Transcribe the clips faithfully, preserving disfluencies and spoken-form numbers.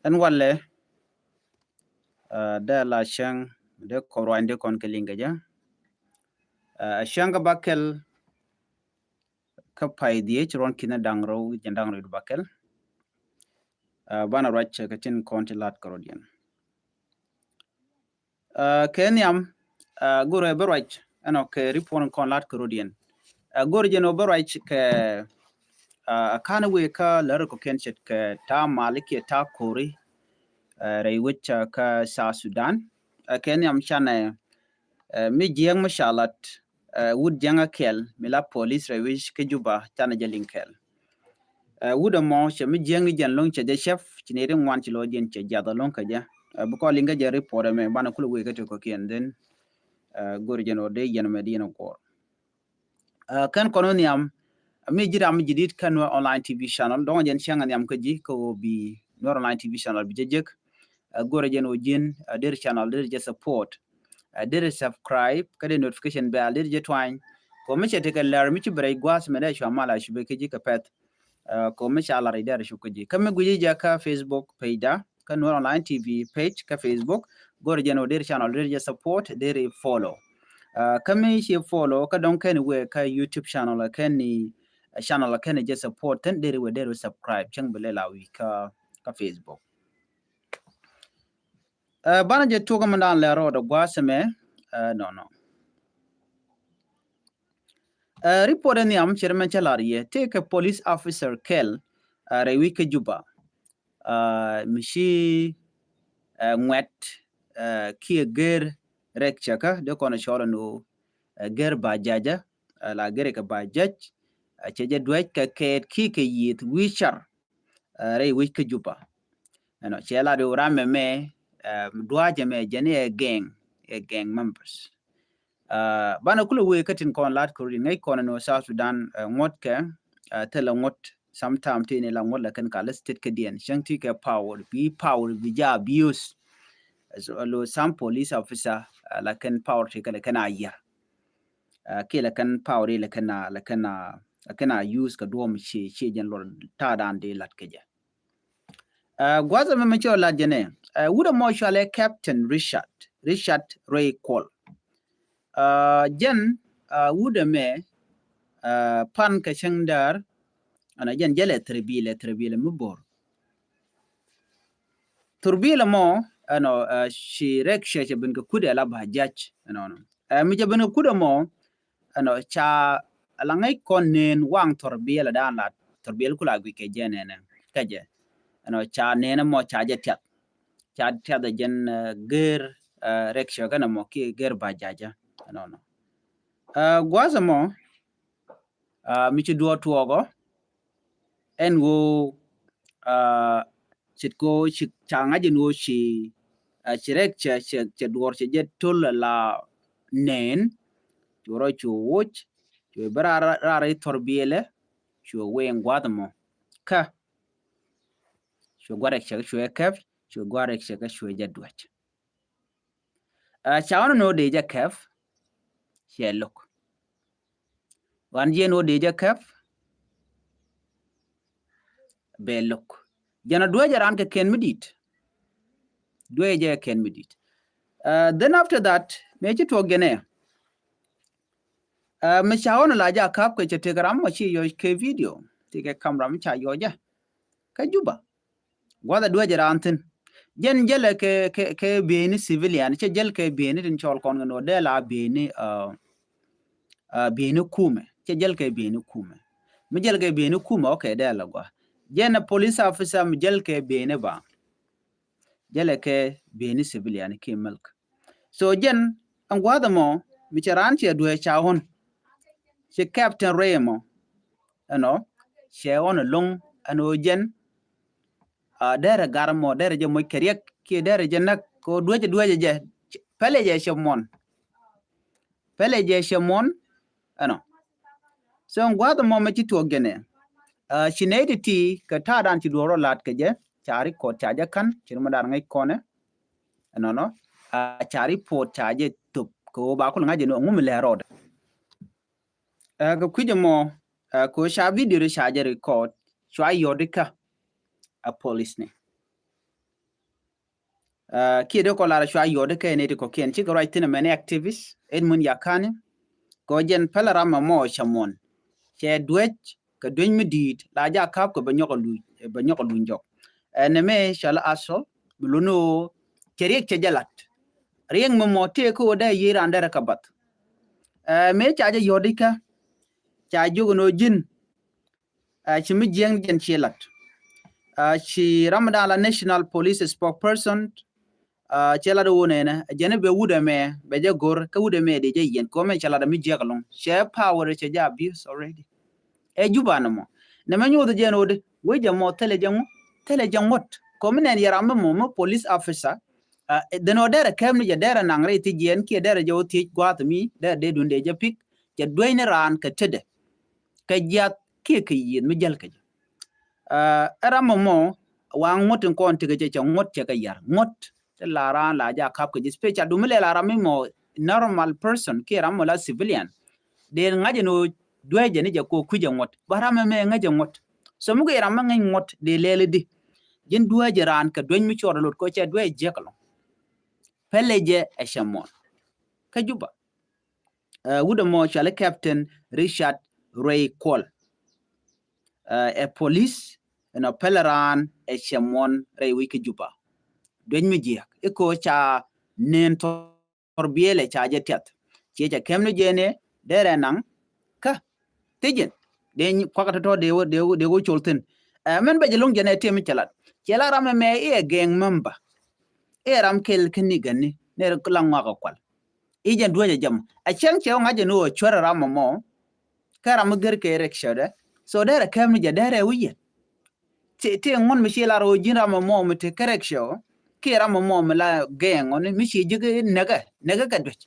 Ɛn walɛ dee la cäŋ dee kɔn ruany dee kɔn kɛ liŋ kɛ jɛ. Cäŋ kä bakɛl kä pay dhiec ruɔn ki̱n da̱ŋ rɛw jɛn da̱ŋ rɛw bakɛl. Banɛ ruac kɛ tin kɔn ti lat kɛ rɔ̱diɛn. Kɛ nhiam go̱rɛ bä ruac ɛnɔ kɛ ripot kɔn lat kɛ rɔ̱diɛn. Go̱rɛ jɛn ɔ bä ruac kɛ a ka̱n wëë kä lär kɔ kɛn ce̱tkɛ ta̱a̱ mal kiɛ ta̱a̱ ko̱ri rɛy wec kä South Sudan. Kɛ nhiam canɛ mi jiɛɛŋ mi ca lat wut jiɛŋ a kɛl mi la polis rɛy wec kä Juba canɛ jɛ liŋ kɛl. Wut ɛmɔ cɛ mi jiɛŋ ni jɛn lo̱ŋ cɛ jɛ cɛp ci nɛy ti ŋuan ci lɔ jɛn cɛ jiath alo̱ŋ kɛ jɛ. Bi kɔn liŋ kɛ jɛ ripot ɛmɛ banɛ kulɛ wëë kä ti kɔ̱kiɛn dhin. Go̱rɛ jɛn ɔ dee yɛn mɛ di yɛn ɔ kuɔr. Kɛn kɔn wä nhiam mi ji̱ ram mi ji̱ dit kä Nuer Online T V channel dɔ̱ŋ jɛn cäŋ nhiam kä ji̱ kä wä bi Nuer Online T V channel bi jɛ jek. Go̱rɛ jɛn wä ji̱n der channel der jɛ support. Der subscribe kä der notification bell der jɛ twany. Kɔ mi cɛ tekɛ lɛr mi ci bɛ rɛy gua̱a̱th mɛ dee cua mal a cupɛ kä ji̱ kɛ pɛth. Kɔ mi ca lar i der cup kä ji̱ kä mi gui̱ci jɛ kä Facebook page da kä Nuer Online T V page kä Facebook. Go̱rɛ jɛn wä der channel der jɛ support der i follow. Kä mi ci follow kä dɔ̱ŋ kɛn wëë kä YouTube channel kɛn ni channel kɛn jɛ support thin der wëë der subscribe cäŋ bi lɛ la wi̱i̱ kä kä Facebook. Banɛ jɛ tuɔk mi dan lɛ rɔɔdɛ gua̱a̱th ɛmɛ nɔnɔ. Ripot ɛn nhiam cɛ rɛ mɛn cä lar yɛ tëëkɛ police officer kɛl rɛy wi̱c kä Juba. Mi ci ŋuɛt kiɛ gër rɛk cäkä dee kɔn cɔl ɛn ɣöö gër ba jaja la gër kɛ ba jac. Cɛ jɛ duäc kɛ kɛɛt kiɛ kɛ yiëth wi̱i̱ car rɛy wec kä Juba. Ɛnɔ cɛ lat ɣöö ram ɛmɛ dua̱a̱c ɛmɛ jɛn ɛ gang, ɛ gang members. Banɛ kulɛ wëë kä tin kɔn lat kɛ rɔ̱diɛn ŋäc kɔn ɛn ɣöö South Sudan ŋuɔ̱t kɛ thilɛ ŋuɔ̱t sometime tëë ni la ŋuɔ̱t la kɛn ka lä state kädiɛn cäŋ ti kɛ power bi power bi jɛ abuse. Lo some police officer la kɛn power ti kɛ la kɛn a yiar. Kiɛ la kɛn power la kɛn a la kɛn a la kɛn a use kɛ duɔ̱ɔ̱m ci ci jɛn luɔt ta̱a̱ dan di lat kɛ jɛ. Gua̱th ɛmɛ mɛ cɛ ɔ lat jɛ nɛ wut ɛmɔ cɔalɛ Captain Richard, Richard Ray Kuol. Jɛn wut ɛmɛ pan kɛ cäŋ däär ɛnɔ jɛn jɛ lɛ thirbilɛ thirbilɛ mi bo̱r. Thurbilɛ mɔ ɛnɔ ci rɛk cɛ cɛ ben kɛ kut ɛ la ba jac ɛnɔnɔ. Mi cɛ ben kɛ kut ɛmɔ ɛnɔ ca la ŋäc kɔn neen waŋ thurbilɛ daan la thurbilɛ kula guic kɛ jɛ nɛnɛ kɛ jɛ. Ɛnɔ ca neen ɛmɔ ca jɛ tiath ca tiath ɛ jɛn gër rɛk cɛ kɛn ɛmɔ kiɛ gër ba jac ɛnɔnɔ. Gua̱th ɛmɔ mi ci duɔɔr tuɔɔkɔ ɛn ɣöö ce̱tkɛ ɣöö ci ca ŋa̱c ɛn ɣöö ci ci rɛk cɛ cɛ duɔɔr cɛ jɛ to̱l la nɛɛn. Cu rɔ cu woc cu bä raar raar i̱ thɔr biɛlɛ. Cu wee in gua̱th ɛmɔ kä cu gua̱th rɛk cɛ kä cu ɛ kɛp cu gua̱th rɛk cɛ kä cu ɛ jɛ duäc. Ca ɣän ni ɣöö dee jɛ kɛp ciɛ lo̱k. Ɣän jiɛn ɣöö dee jɛ kɛp bɛ lo̱k. Jɛn ɔ duee jɛ raan kɛ kɛn mi di̱i̱t. Duee jɛ kɛn mi di̱i̱t. Then after that mëë ci tuɔɔk jɛn ɛ mi ca ɣän la jɛ a ka̱p kɛ cɛ tëk ram mɔ ci yɔc kɛ video tëk kɛ kam ram mi ca yɔc jɛ kä Juba. Gua̱th a duäc raan thi̱n. Jɛn jälɛ kɛ kɛ kɛ bieyni civilian cɛ jäl kɛ bieyni tin cɔl kɔn kɛ nuɔ dee la bieyni bieyni kumɛ cɛ jäl kɛ bieyni kumɛ. Mi jäl kɛ bieyni kumɛ ɔkɛ dee la gua̱. Jɛn police officer mi jäl kɛ bieyni ba jälɛ kɛ bieyni civilian kiɛ milk. So jɛn ɛn gua̱th ɛmɔ mi cɛ raan cɛ duäc ca ɣän ci Captain Ray ɛmɔ. Ɛnɔ cɛ ɣɔn ɛlɔŋ ɛn ɣöö jɛn a derɛ gar mɔ derɛ jɛ moc kɛ riɛk kiɛ derɛ jɛ näk kɛ ɣöö duäcɛ duäcɛ jɛ. Pɛlɛ jɛ cɛ muɔn. Pɛlɛ jɛ cɛ muɔn. Ɛnɔ so ɛn gua̱th ɛmɔ mɛ ci tuɔɔk jɛn ɛ ci nɛy ti ti kɛ ta̱a̱dan ci duɔ̱ɔ̱r rɔ la̱t kɛ jɛ ca ri kɔt ca jɛ ka̱n ci ri mɛ dar ŋäc kɔnɛ. Ɛnɔnɔ ca ri pot ca jɛ thop kɛ ɣöö ba kul ŋa̱c jɛ ni ŋum lɛ rɔɔdɛ. Kɛ kui̱c ɛmɔ kɛ ɣöö ca video ri ca jɛ record cua yɔt ikä. a polisni. Kiɛ dee kɔ lar cua yɔt kɛ nɛy ti kɔ̱kiɛn cikɛ ruac thi̱n ɛmɛn activist Edmund Yakani. Kɛ ɣöö jɛn pälɛ ram ɛmɔ cɛ muɔ̱n, cɛ duec kɛ duec mi di̱i̱t la jɛ a ka̱p kɛ bɛ nyɔk a luny, bɛ nyɔk a luny jɔk. Ɛn ɛmɛ cɔal assault, mi luni ɣöö cɛ riɛk cɛ jɛ lat. Riɛk mi mɔ tëë kä ɣöö dee yiëë raan derɛ kɛ bath. Ɛ mëë ca jɛ yɔt ikä, ca jiök ɛn ɣöö ji̱n, ɛ, ci mi jiäkni jɛn ci lat. Ɛ, ci ram dan la National Police Spokesperson, ɛ, ci lat ɣöö nɛnɛ jɛn bɛ wut ɛmɛ bɛ jɛ go̱r kä wut ɛmɛ dee jɛ yiɛn kɛ ɣöö mɛ cɛ lat ɛ mi jiäk ɛlɔ̱ŋ. Cɛ power cɛ jɛ abuse already. Ɛ Juba nɔmɔ. Nɛmɛ nyoth jɛn ɣöö di wec jɛ mɔ thilɛ jɛ ŋu, thilɛ jɛ ŋuɔ̱t. Kɛ ɣöö mi nɛn yɛ ram mi mɔ mi police officer, ɛ, dhen ɣöö derɛ kɛpni jɛ derɛ naŋ rɛy thiec jiɛn kiɛ derɛ jɛ ɣöö thiec gua̱a̱th mi derɛ dee dun dee jɛ pi̱k, cɛ dueecni raan kɛ tetdɛ, kɛ jiath kiɛ kɛ yiëëth mi jäl kɛ jɛ. Ɛ ram mɔ mɔ waŋ ŋuɔ̱t in kɔn tekɛ cɛ, cɛ ŋuɔ̱t cɛ kɛ yar ŋuɔ̱t ti la raan la jɛ a ka̱p kɛ jɛ, special du mi lɛ la ram mi mɔ normal person kiɛ ram mɔ la civilian. Dee ŋa̱c ɛn ɣöö dueecɛ ni jɛ kɛ ɣöö kui̱cɛ ŋuɔ̱t, ba ram ɛmɛ ŋäcɛ ŋuɔ̱t. So mi kɛ ram mi ŋäc ŋuɔ̱t dee lɛl i̱di? Ji̱n dueecɛ raan kɛ duec mi cuɔt ɛ lot kɛ ɣöö cɛ dueec jiäk ɛlɔ̱ŋ. Pälɛ jɛ ɛ cɛ muɔ̱n kä Juba. Ɛ, wut ɛmɔ cɔali Captain Richard Ray Kuol. Ɛ, ɛ police, ɛnɔ pälɛ raan ɛ cɛ muɔ̱n rɛy wec kä Juba. Duec mi jiäk i̱ kɛ ɣöö ca nën tɔr biɛlɛ ca jɛ tiath. Ciɛ cɛ kɛm ni jɛ ni derɛ naŋ kä thiec jɛn. Dee kuak tɔ̱tɔ̱ dee wä, dee wä, dee wä col thi̱n. Ɛ, mɛn bɛ jɛ lo̱ŋ jɛn ɛ tiɛm mi cɛ lat. Cɛ la ram ɛmɛ i̱ ɛ gang member. I̱ ɛ ram kɛl kä ni gäni ni la ŋɔak ɛ kual. I̱ jɛn duäc ɛ jɛ mɔ. Ɛ cäŋ cɛ wä ŋa̱c jɛ ni ɣöö cuɛrɛ ram ɛmɔ. Kä ram mi gër kɛ rɛk cɛ dɛ. So derɛ kɛm ni jɛ derɛ wi̱c yɛn. Ti, ti ŋuɔ̱t mi ci lar ɣöö ji̱n ram ɛmɔ mi te kärɛk cɛ ɣöö kiɛ ram ɛmɔ mi la gɛɛŋ ɣöö ni mi ci ji̱ näkɛ, näkɛ kɛ duec.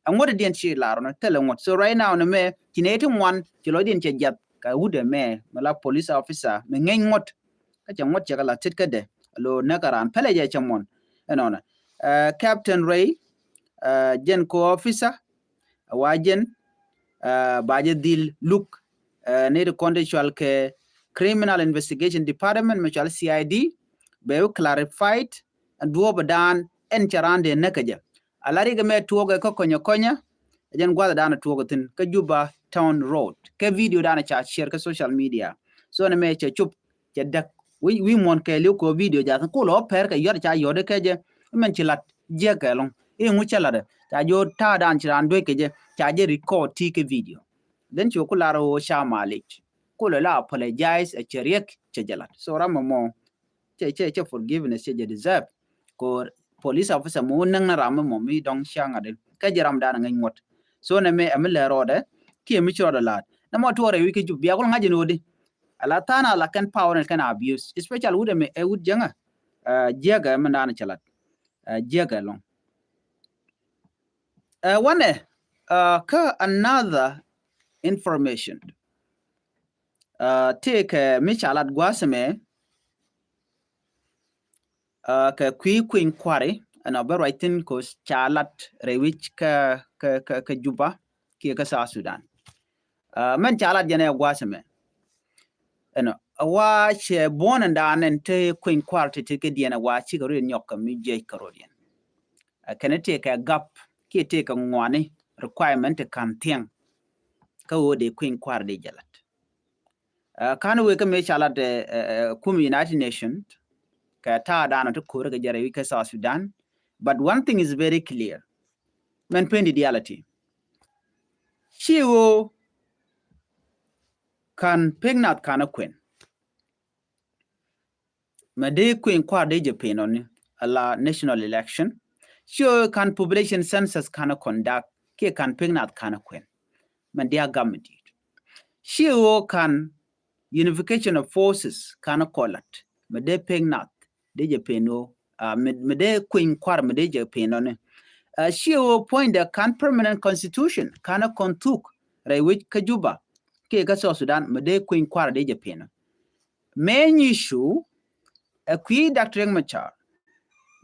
Ɛ ŋuɔ̱t diɛn ci lar ɣöö ni thilɛ ŋuɔ̱t. So right now ni mɛ ci nɛy ti ŋuan ci lɔcdiɛn cɛ jiath kɛ wut ɛmɛ mi la police officer mi ŋäc ŋuɔ̱t. Kä cɛ ŋuɔ̱t cɛ kɛ la tet kädɛ lo näkɛ raan pälɛ jɛ cɛ muɔ̱n. Ɛnɔnɔ, ɛ, Captain Ray, ɛ, jɛn kɛ officer, ɛ, wa jɛn, ɛ, ba jɛ dhil luk, ɛ, ni ti kɔn ti cual kɛ Criminal Investigation Department mi cual C I D bɛ wi clarified. Ɛn duɔ̱ɔ̱p dan ɛn cɛ raan dee näkɛ jɛ. A la rik ɛmɛ tuɔɔkɛ kä kɔnyɛ kɔnyɛ, ɛ jɛn gua̱th dan tuɔɔkɛ thi̱n kä Juba Town Road kɛ video dan ca share kä social media. So ni mɛ cɛ cop cɛ däk wi̱i̱, wi̱i̱ muɔ̱n kɛɛliw kɛ video jath kulɛ ɔ pɛr kɛ yɔt ca yɔt kɛ jɛ. Mɛn ci lat jiäk kɛ lɔ̱ŋ i̱ ŋu cɛ lat ca jɛ ɣöö ta̱a̱ dan ci raan duec kɛ jɛ ca jɛ record ti kɛ video. Then ci ku lar ɣöö ca malic kulɛ la apologize ɛ cɛ riɛk cɛ jɛ lat. So ram mɔ cɛ, cɛ, cɛ forgiveness cɛ jɛ deserve. Kɛ ɣöö police officer mɔ näŋ ni ram mɔ mi dɔ̱ŋ cia ŋa̱t in kä jɛ ram dan ŋäc ŋuɔ̱t. So nɛ mi ɛmi lɛ rɔɔdɛ kiɛ mi ci rɔɔdɛ la̱a̱t nɛ mɔ tuɔɔrɛ wi̱c kä Jup bia kul ŋa̱c in ɣöödi. Ala tha̱a̱n ala kɛn power in kɛn abuse, especially wut ɛmɛ ɛ wut jiäŋä. Jiäkɛ mi dan cɛ lat jiäkɛ lɔ̱ŋ. Ɛ wanɛ kä another information. Tëëkɛ mi ca lat gua̱a̱th ɛmɛ kɛ kui̱ kui̱ny kua̱ri ɛn ɔ bä ruac thi̱n kɛ ca lat rɛy wi̱c kä, kä, kä, kä Juba kiɛ kä South Sudan. Mɛn ca lat jɛn ɛ gua̱a̱th ɛmɛ ɛn ɔ wa cɛ buɔ̱n ɛn daan ɛn te kui̱ny kua̱r ti ti kɛ diɛn ɛ wa cikɛ rɔ̱diɛn nyɔk kɛ mi jiɛc kɛ rɔ̱diɛn. Kɛn tëëkɛ gap kiɛ tëëkɛ ŋuani requirement ti ka̱n thiɛŋ kä ɣöö dee kui̱ny kua̱r dee jɛ lat. Ka̱n wëë kä mëë ca lat ɛ kum United Nations kɛ ta̱a̱ daanɔ ti ko̱rä kɛ jɛ rɛy wi̱c kä South Sudan. But one thing is very clear. Mɛn pen di diality ci ɣöö ka̱n pek nath ka̱n ɛ kuɛn. Mɛ dee kui̱ny kua̱r dee jɛ pen ɔni ala national election. Ci ɣöö ka̱n population census ka̱n ɛ conduct kiɛ ka̱n pek nath ka̱n ɛ kuɛn. Mɛ dee a gam mi di̱i̱t ci ɣöö ka̱n unification of forces ka̱n ɛ kɔlat. Mɛ dee pek nath dee jɛ pen ɣöö mɛ dee kui̱ny kua̱r mɛ dee jɛ pen ɔni. Ci ɣöö puɔ̱nydɛ ka̱n permanent constitution ka̱n ɛ kɔn thuk rɛy wi̱c kä Juba kiɛ kä South Sudan mɛ dee kui̱ny kua̱r dee jɛ pen ɔ. Main issue ɛ kui̱ Doctor Riek Machar.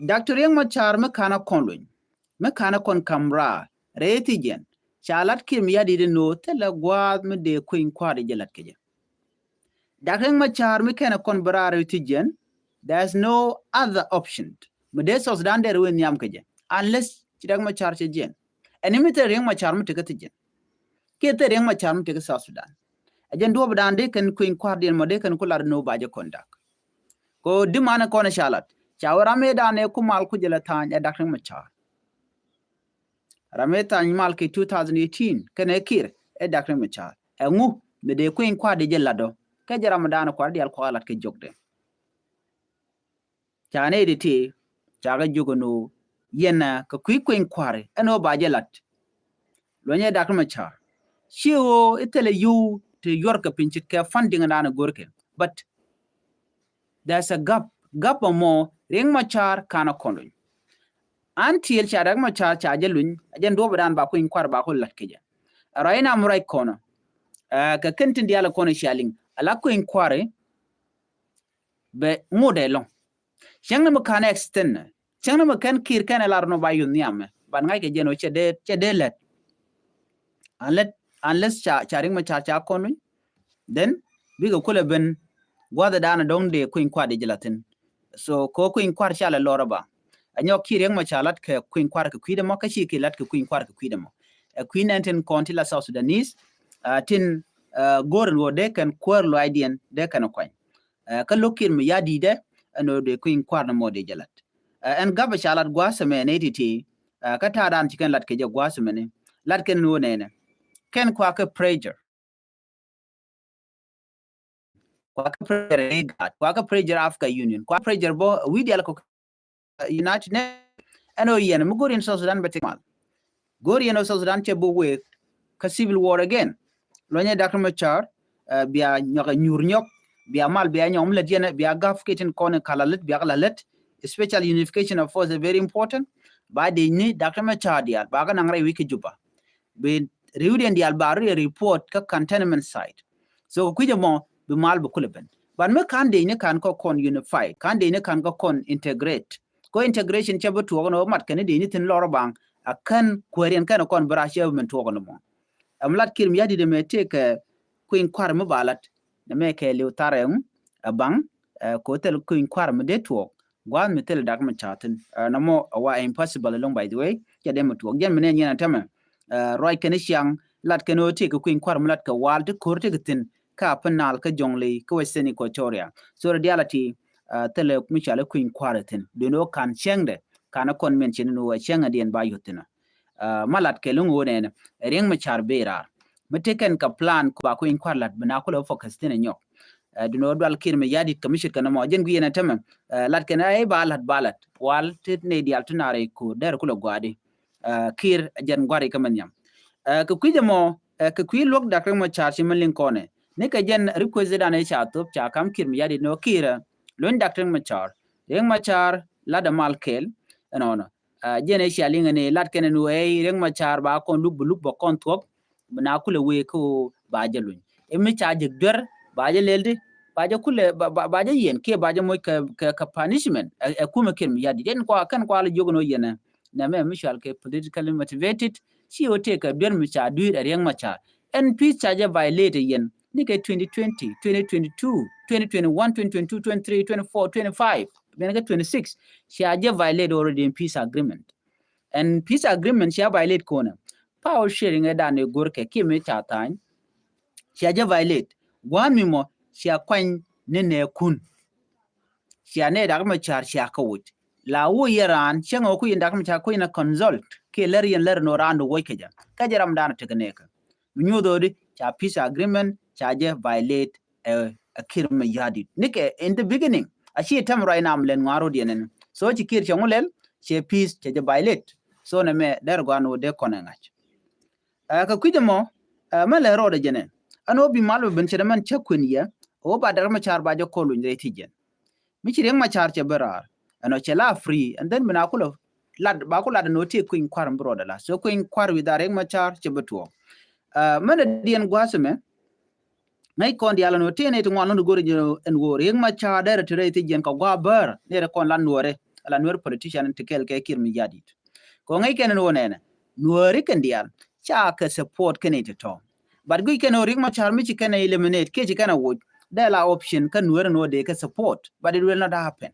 Doctor Riek Machar mi ka̱n a kɔn luny mi ka̱n a kɔn ka̱m raar rɛy thi̱jiɛn ca lat kiɛ mi ya̱di̱t in ɣöö thilɛ gua̱a̱th mi dee kui̱ny kua̱r dee jɛ lat kɛ jɛ. Doctor Riek Machar mi kɛn a kɔn bi raar rɛy thi̱jiɛn There's no other option. Mi dee South Sudan dee rɛ wee nhiam kɛ jɛ unless ci Riek Machar cɛ jiɛn. Ɛn mi thil Riek Machar mi tekɛ thi jiɛn. Kiɛ thil Riek Machar mi tekɛ South Sudan. Ɛ jɛn duɔ̱ɔ̱p dan dee kɛn kui̱ny kua̱r diɛn mɔ dee kɛn ku lat ni wä ba jɛ conduct. Ko di manɛ kɔn ca lat ca wä ram ëë dan ëë ku mal ku jɛ la tha̱a̱ny ɛ Dak Riek Machar. Ram ëë tha̱a̱ny mal kɛ two thousand eighteen kɛn ɛ Kiir ɛ Dak Riek Machar. Ɛŋu mi dee kui̱ny kua̱r di jɛ lat dɔ kɛ jɛ ram dan kua̱r dial kua̱r lat kɛ jokdɛ. Ca nɛy ti ti ca kɛ jiök ɛn ɣöö yɛn ɛ kɛ kui̱ kui̱ny kua̱ri ɛn ɣöö ba jɛ lat. Luɔ̱nyɛ Dak Machar ci ɣöö i̱ thilɛ yio̱w ti yuɔr kɛ piny ce̱tkɛ funding dan ɛ görkɛ. But there's a gap, gap ɛmɔ Riek Machar kanɛ kɔn luny. Until ca Dak Machar ca jɛ luny ɛ jɛn duɔ̱ɔ̱p dan ba kui̱ny kua̱ri ba ku lat kɛ jɛ. Ɛ ruac inam ruac kɔnɔ kɛ kɛn tin diaal kɔnɔ cia liŋ ala kui̱ny kua̱ri. Bɛ ŋot ɛlɔ̱ŋ. Cäŋ ni mi ka̱n extend. Cäŋ ni mi kɛn Kiir kɛn ɛ lar nɔ ba yuth nhiamɛ. But ŋa̱ckɛ jɛn ɔ cɛ dee, cɛ dee lät. Unless, unless ca, ca Riek Machar ca kɔn wi̱ny. Then bikɛ kulɛ ben gua̱th dan dɔ̱ŋ dee kui̱ny kua̱r di jɛ la thi̱n. So kɛ kui̱ny kua̱r ca lɛ lɔr ɛ ba. Ɛ nyɔk Kiir Riek Machar lat kɛ kui̱ny kua̱r kɛ kui̱dɛ mɔ kä ci Kiir lat kɛ kui̱ny kua̱r kɛ kui̱dɛ mɔ. Ɛ kui̱ nɛn tin kɔn ti la South Sudanese. Ɛ tin, ɛ go̱o̱r ɛn ɣöö dee kɛn kuäär lɔaacdiɛn dee kɛn kuany. Ɛ kä lo̱k Kiir mi ya̱di̱t ɛ ɛn ɣöö dee kui̱ny kua̱r ni mɔ dee jɛ lat. Ɛ ɛn gap ɛ ca lat gua̱a̱th ɛmɛ nɛy ti̱ti̱. Ɛ kä ta̱a̱ dan ci kɛn lat kɛ jɛ gua̱a̱th ɛmɛ ni lat kɛn ni ɣöö nɛnɛ kɛn kua̱r kɛ pressure. Kua̱r kɛ pressure ɛ IGAD, kua̱r kɛ pressure Africa Union, kua̱r pressure bɔ wi̱i̱ diaal kɔ United Nations. Ɛn ɣöö yɛn mi go̱o̱r yɛn South Sudan bɛ ti mal. Go̱o̱r yɛn ɣöö South Sudan cɛ bi wek kä civil war again. Luɔ̱nyɛ Dak Machar, ɛ bia nyɔk ɛ nyuur nyɔk, bia mal bia nyɔk mi lät yɛn ɛ bia gaf kitin kɔn in ka la lät bia ka la lät. Special unification of force is very important. Ba dee ni Dak Machar diaal ba ka naŋ rɛy wi̱c kä Juba. Bi riwdiɛn diaal ba ri report kä cantonment site. So kɛ kui̱c ɛmɔ bi mal bi kulɛ ben. But mi ka̱n dee ni ka̱n kä kɔn unify, ka̱n dee ni ka̱n kä kɔn integrate. Kɔ integration cɛ bi tuɔɔk ni mat kɛn ni dee ni thi̱n lɔr baŋ a kän kuääriɛn kɛn kɔn bi rac cɛ bi min tuɔɔk ni mɔ. Ɛm lat Kiir mi ya̱di̱t ɛmɛ tëëkɛ kui̱ny kua̱r mi ba lat. Nɛ mɛ kɛ liw tharɛ ɛ baŋ ɛ ko̱ thil kui̱ny kua̱r mi dee tuɔɔk. Gua̱a̱th mi thil Dak Machar thi̱n. Ɛ nɔmɔ a wa impossible ɛlɔ̱ŋ, by the way. Cɛ dee mi tuɔɔk. Jɛn mi nɛ nyiɛn a tämɛ. Ɛ ruac kɛn i̱ ciaŋ lat kɛn ɣöö tëëkɛ kui̱ny kua̱r mi lat kɛ waal ti ko̱r tëëkɛ thi̱n. Kä Upper Nile, kä Jonglei, kä Western Equatoria. So rɛ diaal a ti, ɛ thilɛ mi cɔal i̱ kui̱ny kua̱r thi̱n. Duundɛ ɣöö ka̱n cäŋdɛ ka̱n ɛ kɔn min cin ni wä cäŋ a diɛn ba yuth thi̱n. Ɛ ma lat kɛ lo̱ŋ ɣöö nɛnɛ Riek Machar bee raar. Mi tekɛn kɛ plan kɔ ba kui̱ny kua̱r lat bi na kulɛ focus thi̱n ɛ nyɔk. Ɛ duundɛ ɣöö dual Kiir mi ya̱di̱t kɛ mi ce̱tkɛ nɔmɔ jɛn guiɛn ɛ tämɛ. Ɛ lat kɛn ɛ ba lat ba lat wal ti nɛy diaal ti naar ɛ ko̱r dɛr kulɛ gua̱a̱di. Ɛ Kiir ɛ jɛn gua̱ri kä mɛ nhiam. Ɛ kɛ kui̱c ɛmɔ ɛ kɛ kui̱ luäk Dak Riek Machar ci mɛ liŋ kɔnɛ ni kɛ jɛn request dan ɛ ca thop ca kam Kiir mi ya̱di̱t ni ɣöö Kiir ɛ luny Dak Riek Machar. Riek Machar lat ɛ mal kɛɛl ɛnɔnɔ. Ɛ jɛn ɛ cia liŋ ɛn ɛ lat kɛn ɛn ɣöö ɛ Riek Machar ba kɔn luk bi luk bɛ kɔn thuɔ̱k. Bi na kulɛ wee kä ɣöö ba jɛ luny ɛ mi ca jɛ duer ba jɛ lɛl di ba jɛ kulɛ ba, ba, ba jɛ yɛn kiɛ ba jɛ moc kɛ, kɛ, kɛ punishment. Ɛ, ɛ kumɛ Kiir mi ya̱di̱t jɛn kua kɛn kua lɛ jiök ɛn ɣöö yɛn ɛ nɛ mɛ mi cɔal kɛ politically motivated. Ci ɣöö tëëkɛ duer mi ca dui̱r ɛ Riek Machar. Ɛn peace ca jɛ violate yɛn ni kɛ twenty twenty, twenty twenty-two, twenty twenty-one, twenty twenty-two, twenty-three, twenty-four, twenty-five, bɛn kɛ twenty-six. Ca jɛ violate already in peace agreement. Ɛn peace agreement cia violate kɔnɛ. Power sharing ɛ dan ɛ go̱r kɛ kiɛ mi ca tha̱a̱ny. Cia jɛ violate. Gua̱a̱n mi mɔ cia kuany ni nɛ kun. Cia nɛ Dak Machar cia kä woc. La woc yɛ raan cäŋ ɛ ku yɛn Dak Machar ku yɛn ɛ consult kiɛ lär yɛn lär nɔ raan dɔ woc kɛ jɛ. Kä jɛ ram dan ɛ tekɛ nɛɛkä. Mi nyuuth ɣöödi ca peace agreement ca jɛ violate. Ɛ, ɛ Kiir mi ya̱di̱t nikɛ in the beginning a ci tɛm ruac nam lɛn ŋuan rot yɛn ɛn. So ci Kiir cɛ ŋu lɛl cɛ peace cɛ jɛ violate. So nɛ mɛ dɛr guan wä dee kɔn ɛ ŋa̱c. Ɛ kɛ kui̱c ɛmɔ ɛ mɛ lɛ rot ɛ jɛn ɛ ɛn wä bi mal bɛ ben cɛ dɛ mɛn cä kuën yɛ. Wä ba Dak Machar ba jɛ kɔl luny rɛy thi̱c jɛn. Mi ci Riek Machar cɛ bi raar ɛn ɔ cɛ la free and then bi na kulɛ lat ba ku lat ɛn ɔ ti kui̱ny kua̱r mi bi ruɔdɛ la. So kui̱ny kua̱r wi̱i̱ dha Riek Machar cɛ bi tuɔɔk. Ɛ mɛn ɛ diɛn gua̱a̱th ɛmɛ. Ŋäc kɔn diaal ɛn ɣöö tëë nɛy ti ŋuan lɔ̱ŋ ti go̱r ɛn ɣöö Riek Machar derɛ ti rɛy thiec jiɛn kɛ gua̱a̱ bäär nɛy ti kɔn la nuɔɔri ala nuɔɔri politician ti kɛɛl kɛ Kiir mi ya̱di̱t. Kɛ ɣöö ŋäc kɛn ɛn ɣöö nɛnɛ nuɔɔri kɛn diaal ca kɛ support kɛn nɛy ti tɔ̱. But guic kɛn ɣöö Riek Machar mi ci kɛn ɛ eliminate kiɛ ci kɛn ɛ woc Dee la option kä Nuäri ni wä dee kɛ support, but it will not happen.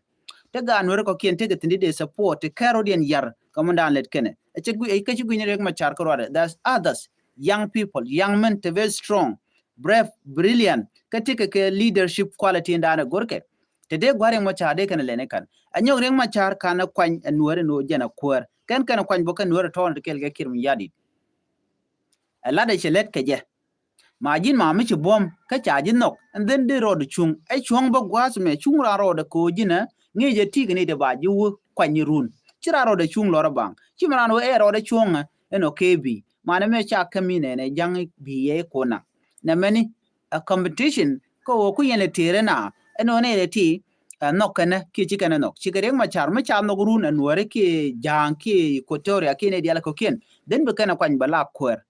Te gaat Nuäri kɔkiɛn tekɛ thi̱n di dee support ti kɛr wä diɛn yar kɛ mɔ daan lɛt kɛnɛ. Ɛ cɛ gui, ɛ cɛ gui ni Riek Machar kä ruadɛ. There's others, young people, young men, te very strong, brave, brilliant, kä tekɛ kɛ leadership quality in daan ɛ gorkɛ. Te dee gua̱r Riek Machar dee kɛnɛ lɛni kan. Ɛ nyɔk Riek Machar kan ɛ kuany ɛ Nuäri ni wä jɛn ɛ kuäär. Kɛn kɛn ɛ kuany bä kä Nuäri tɔɔn ti kɛl kɛ Kiir Mayardit. Ɛ lat ɛ cɛ lɛt kɛ jɛ. Ma ji̱n ma mi ci buɔ̱m kä ca ji̱ nhɔk, and then dee rɔɔdɛ cuŋ. Ɛ cuɔ̱ŋ bä gua̱a̱th mɛ cuŋ raan rɔɔdɛ ko̱o̱ ji̱n ɛ ŋi̱i̱c ɛ ti̱i̱k ni dee ba ji̱ wä kuany run. Ci raan rɔɔdɛ cuŋ lɔr ɛ baŋ. Ci mi raan wä ɛ rɔɔdɛ cuɔ̱ŋ ɛ ɛn ɔ kee bi. Manɛ mɛ ca käm mi nɛnɛ ja̱ŋ bi yɛ ko̱ naŋ. Nɛ mɛni ɛ competition kä ɣöö ku yɛn lɛ tëërä na ɛn ɣöö nɛ lɛ ti ɛ nhɔk kɛnɛ kiɛ ci kɛnɛ nhɔk. Cikɛ Riek Machar mi ca nhɔk run ɛ Nuäri kiɛ Ja̱a̱ŋ kiɛ Equatoria kiɛ nɛ diaal kɔ̱kiɛn. Then bi kɛnɛ kuany bɛ la kuäär.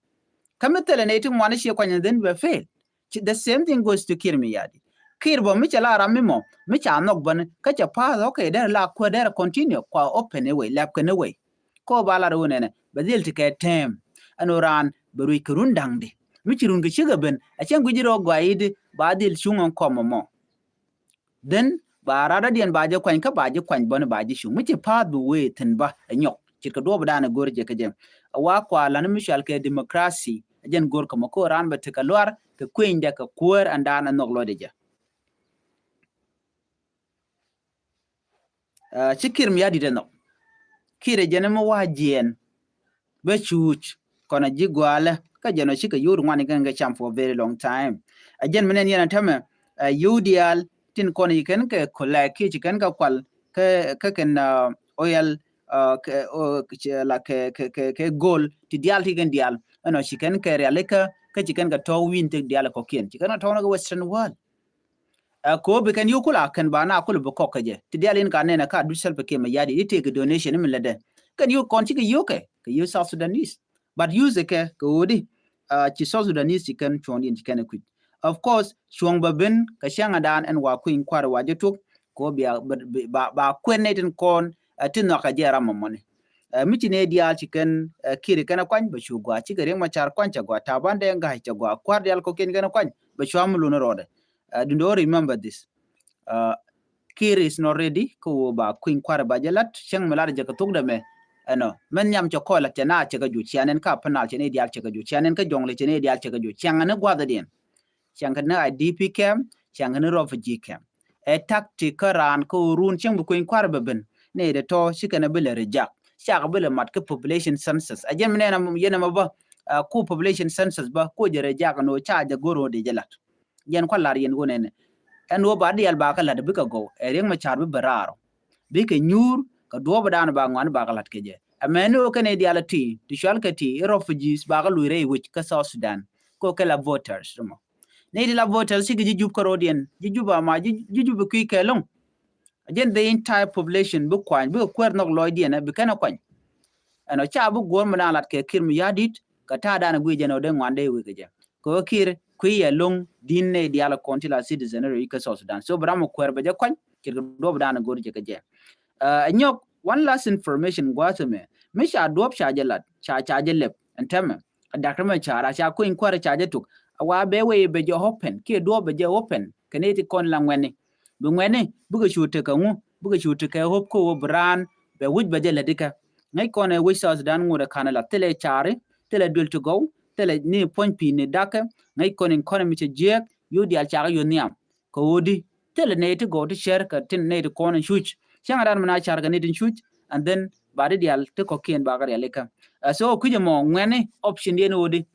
Kä mi thilɛ nɛy ti ŋuan i̱ ciɛ kuany and then bɛ fail. Ci, the same thing goes to Kiir Mayardit. Kiir bä mi cɛ la ram mi mɔ mi ca nhɔk bäni kä cɛ pa̱a̱th, okay, derɛ la kuäär, derɛ continue kua open iway, lɛp kɛn iway. Ko ba lat wun ɛnɛ bɛ dhil ti kɛ term. Ɛn wä raan bɛ ruic kɛ run da̱ŋdi mi ci run kɛ cikɛ ben a cɛn guic rɔ gɔaa i̱di ba dhil cuŋ ɛn kɔm ɛmɔ. Then ba radɔdiɛn ba jɛ kuany kä ba jɛ kuany bäni ba jɛ cuŋ mi ci pa̱a̱th bi wee thi̱n bä ɛ nyɔk. Ce̱tkɛ duɔɔp dan ɛ go̱r jɛ kɛ jɛ. Ɛ wa kua lani mi cual kɛ democracy ɛ jɛn go̱r kɛ mɔ ko raan bɛ tekɛ luar kɛ kuenydɛ kɛ kuäär ɛn daan ɛ nhɔk lɔcdɛ jɛ. Ɛ, ci Kiir Mayardit ɛ nhɔk. Kiir ɛ jɛn mi wa jiɛɛn bä cuuc kɔn a ji̱ gua̱a̱lä kä jɛn ɔ cikɛ yio̱w ri ŋuan ikɛn kɛ cam for a very long time. Ɛ jɛn mi nɛn yɛn a tämɛ ɛ yio̱w diaal tin kɔn ikɛn kɛ kolɛk kiɛ ci kɛn kɛ kual kɛ kɛ kɛn ɛ oil ɛ kɛ ɔ kɛ la kɛ kɛ kɛ kɛ gold ti diaal ti kɛn diaal ɛn ɔ ci kɛn kɛ rialikä kä ci kɛn kɛ tɔ̱w wi̱i̱n tek diaal kɔkiɛn ci kɛn kɛ tɔ̱w ni kɛ Western world. Ɛ ko bi kɛn yio̱w kula kɛn ba na kul bi kɔk kɛ jɛ ti dial in ka nɛn ɛ ka duc Salva Kiir Mayardit i̱ tëëk donation i̱ mi lätdɛ kɛn yio̱w kɔn cikɛ yio̱w kɛ kɛ yio̱w South Sudanese. But use kɛ kɛ ɣöödi ɛ ci South Sudanese ci kɛn cuɔ̱ŋ diɛn ci kɛn ɛ kui̱c. Of course cuɔ̱ŋ bɛ ben kɛ cäŋ ɛ daan ɛn wa kui̱ny kua̱r wa jɛ tuɔk ko bia ba ba kuɛn nɛ tin kɔn ɛ ti nhɔk kɛ jɛ ram mɔmɔni. Ɛ mi ci nɛ diaal ci kɛn ɛ Kiir kɛn ɛ kuany bɛ cu gɔaa cikɛ Riek Machar kuany cɛ gɔaa Taban Deng Gai cɛ gɔaa kua̱r dial kɔkiɛn kɛn ɛ kuany bɛ cua mi lun rɔɔdɛ. Ɛ dundo remember this. Ɛ Kiir is not ready kä wä ba kui̱ny kua̱r ba jɛ lat cäŋ mi lat jɛ kɛ thuk dɛ mɛ. Ɛnɔ mɛn nhiam cɛ kɔl lat cɛ na cɛ kɛ juc cianɛn ka penal cɛ ni dial cɛ kɛ juc cianɛn kä jɔŋli cɛ ni dial cɛ kɛ juc ciaŋ ni gua̱thdiɛn. Ciaŋ kɛ ni I D P camp ciaŋ kɛ ni refugee camp. Ɛ tactic kä raan kä wä run cäŋ bi kui̱ny kua̱r bɛ ben ni dɛ tɔ ci kɛn bi lɛ reject cak bi lɛ mat kä population census. Ɛ jɛn mi nɛn yɛn ɛmɛ bä ɛ ku population census bä ku jɛ reject ni wä ca jɛ go̱r wä di jɛ lat. Yɛn kua lar yɛn wä nɛnɛ ɛn wä ba dial ba kä lat bikɛ gɔw ɛ Riek Machar bi bɛ raar bikɛ nyuur kɛ duɔɔp dan ba ŋuan ba kä lat kɛ jɛ. Ɛ mɛni wä kɛn i̱ dial ti ti cual kɛ ti i̱ refugees ba kä luc rɛy wec kä South Sudan. Ko kɛ la voters mɔ ni ti la voters cikɛ ji̱ jup kä ro̱diɛn ji̱ jup ama ji̱ jup kui̱ kɛ loŋ. Ɛ jɛn the entire population bi kuany bikɛ kuɛɛr nhɔk lɔcdiɛn ɛ bi kɛn ɛ kuany. Ɛn ɔ ca bi guɔ̱r mi dan lat kɛ Kiir Mayardit kɛ ta̱a̱ dan ɛ guic jɛn ɔ dee ŋuan dee wek kɛ jɛ. Kɛ ɣöö Kiir kui̱ yɛ lo̱ŋ di̱n nɛ diaal kɔn ti la citizen rɛy kä South Sudan. So bi ram mi kuɛɛr bɛ jɛ kuany ce̱tkɛ duɔɔp dan go̱r jɛ kɛ jɛ. Ɛ nyɔk one last information gua̱a̱th ɛmɛ mi ca duɔɔp ca jɛ lat ca ca jɛ lɛp ɛn tɛmɛ. Ɛ dak tɛmɛ ca ra ca kui̱ny kuäärɛ ca jɛ tuk a wa bɛ wee bɛ jɛ open kiɛ duɔɔp bɛ jɛ open kɛ ni ti kɔn la ŋuɛni. Bi ŋuɛni bikɛ cu tekɛ ŋu bikɛ cu tekɛ ho̱p kä wä bi raan bɛ wi̱c bɛ jɛ lät ikä. Ŋäc kɔn ɛ wi̱c South Sudan ŋut ɛ ka̱n ɛ la thilɛ caari thilɛ duel ti gɔw thilɛ ni puɔ̱ny pi̱i̱ni dakä. Ŋäc kɔn in kɔn ɛ mi cɛ jiääk yio̱w diaal cakä yio̱w nhiam. Kɛ ɣöödi thilɛ nɛy ti gɔw ti cär kɛ tin nɛy ti kɔn in cuc cäŋ ɛ dan mi na car kɛ nɛy tin cuc. And then ba di diaal ti kɔ̱kiɛn ba kɛ rialikä. Ɛ so kui̱c ɛmɔ ŋuɛni option diɛn ɣöödi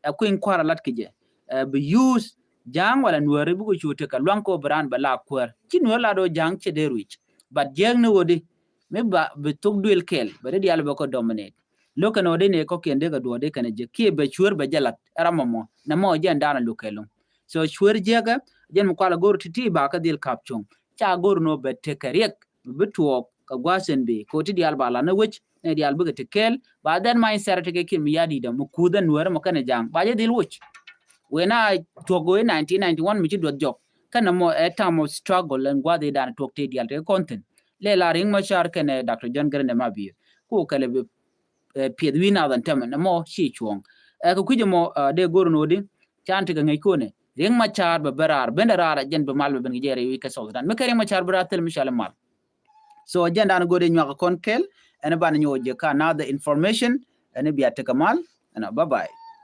ɛ kui̱ny kua̱r ɛ lat kɛ jɛ. Ɛ bi use Ja̱a̱ŋ wala Nuääri bikɛ cu tekɛ lua̱ŋ kɛ wä bi raan bɛ la kuäär ci Nuääri la do̱ Ja̱a̱ŋ cɛ dee ruic. But jiääk ni ɣöödi mi ba bi thok duël kɛɛl bɛ di diaal bɛ kɛ dominate. Lo̱k kɛn ɣöödi ni kɔ̱kiɛn dee kɛ duɔ̱ɔ̱r dee kɛn ɛ jek kiɛ bɛ cuäär bɛ jɛ lat ɛ ram mɔmɔ nɛ mɔ jɛn daanɛ lo̱k kɛ lo̱ŋ. So cuäär jiääkä jɛn mi kual ɛ go̱r ti̱ti̱ ba kɛ dhil ka̱p cuɔ̱ŋ ca go̱r ni ɣöö bɛ tekɛ riɛk. Bi tuɔɔk kɛ gua̱a̱th ɛn bi kɛ ɣöö ti diaal ba lan ni wec ni diaal bikɛ ti kɛɛl ba dhɛn mac in thɛr ti kɛ Kiir Mayardit mi kuuth ɛn Nuääri mɔ kɛnɛ Ja̱a̱ŋ ba jɛ dhil woc. Wëë na tuɔk wëë nineteen ninety-one mi ci duɔth jɔk kɛnɛ mɔ ɛ time of struggle ɛn gua̱a̱th i̱ dan tuɔk ti diaal ti kɛ kɔn thi̱n. Lɛ la Riek Machar kɛnɛ Doctor John Garang de Mabior ku kɛlɛ bi piɛth wi̱i̱ nath ɛn tämɛ nɛ mɔ ci cuɔ̱ɔ̱ŋ. Ɛ kɛ kui̱c ɛmɔ dee go̱r ni wä di can ti kɛ ŋäc konɛ. Riek Machar bɛ ben raar, ben dɛ raar a jɛn bi mal bɛ ben kɛ jɛ rɛy wi̱i̱ kɛ South Sudan. Mi kɛ Riek Machar bi raar thil mi cɔal i̱ mal. So jɛn dan go̱o̱r i̱ nyuak kɔn kɛl, ɛn ban nyuɔk jɛ ka another information, ɛn bia tekɛ mal, ɛn bye bye.